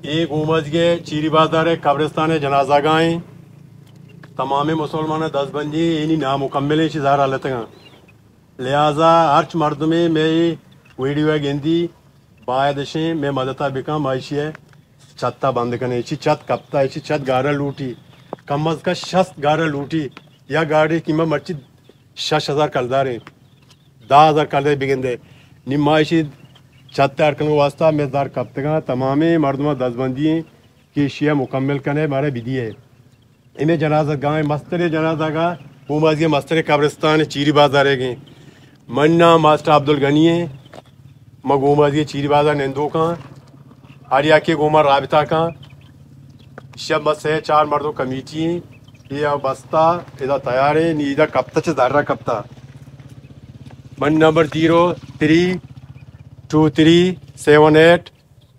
اے گومازگے چیری بازار ءِ قبرستان ءِ جنازہ گاہ ایں۔ تمامیں مسلمان ءِ دزبندی ایں، اینی نامکمل ایں، چی زہر ءَ لتگاں۔ لہذا ہرچ مردمے مئے اے ویڈیو ءَ گندی، باید اش ایں مئے مدد ءَ بکن، ما ایشی ءِ چھت ءَ بند کنیں۔ ایشی چھت کپتہ، ایشی چھت گار ءَ لوٹی، کم از کم شست گار ءَ لوٹی۔ یا گاڑی قیمت مرچی شش ہزار کلدار ایں، دہ ہزار کلدار بگندے۔ نی ما ایشی چھت ءِ اڈ کنگ ءِ واسطہ مئے زر کپتگاں، تمامیں مردماں دزبندی ایں کہ ایشی ءَ مکمل کنے، مارا بدیے۔ اے مئے جنازہ گاہ ایں، مستریں جنازہ گاہ، گومازی ءِ مستریں قبرستان چیری بازار ءِ گیں۔ منی نام ماسٹر عبدالغنی ایں، ما گومازی ءِ چیری بازار ءَ نندوک آں۔ ہر یکے گوں ما رابطہ کن۔ شپ ما سے چار مردم کمیٹی ایں، اے بستہ ادا تیار ایں، نی ادا کپتہ، چہ زہر ءَ کپتہ۔ منی number zero three two three seven eight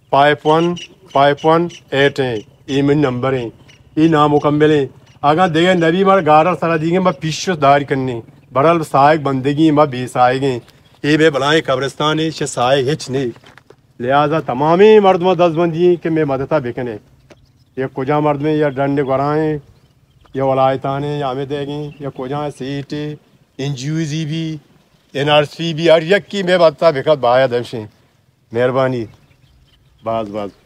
five one five one eight ایں، اے منی نمبر ایں، اے نامکمل ایں۔ اگاں دگہ نبی مارا گار ءِ سرا دیگیں، ما پیش داری کنیں، برحال ساہگ بندگی ایں، ما بے ساہگ ایں۔ اے مئے بلاہیں قبرستان ایں، چہ ساہگ ہچ نیں۔ لہذا تمامیں مردماں دزبندی ایں کہ مئے مدد ءَ بکنے۔ یا کجا مردمے، یا ڈنڈ گورا ایں، یا ولایتان ایں، یا ہمے دگہ ایں، یا کجا ایں، سیٹ ایں، این جی اوز بی، این آر سی بی، ہر یکے مئے مدد ءَ بکت، باید اش ایں۔ مہربانی۔ باز باز۔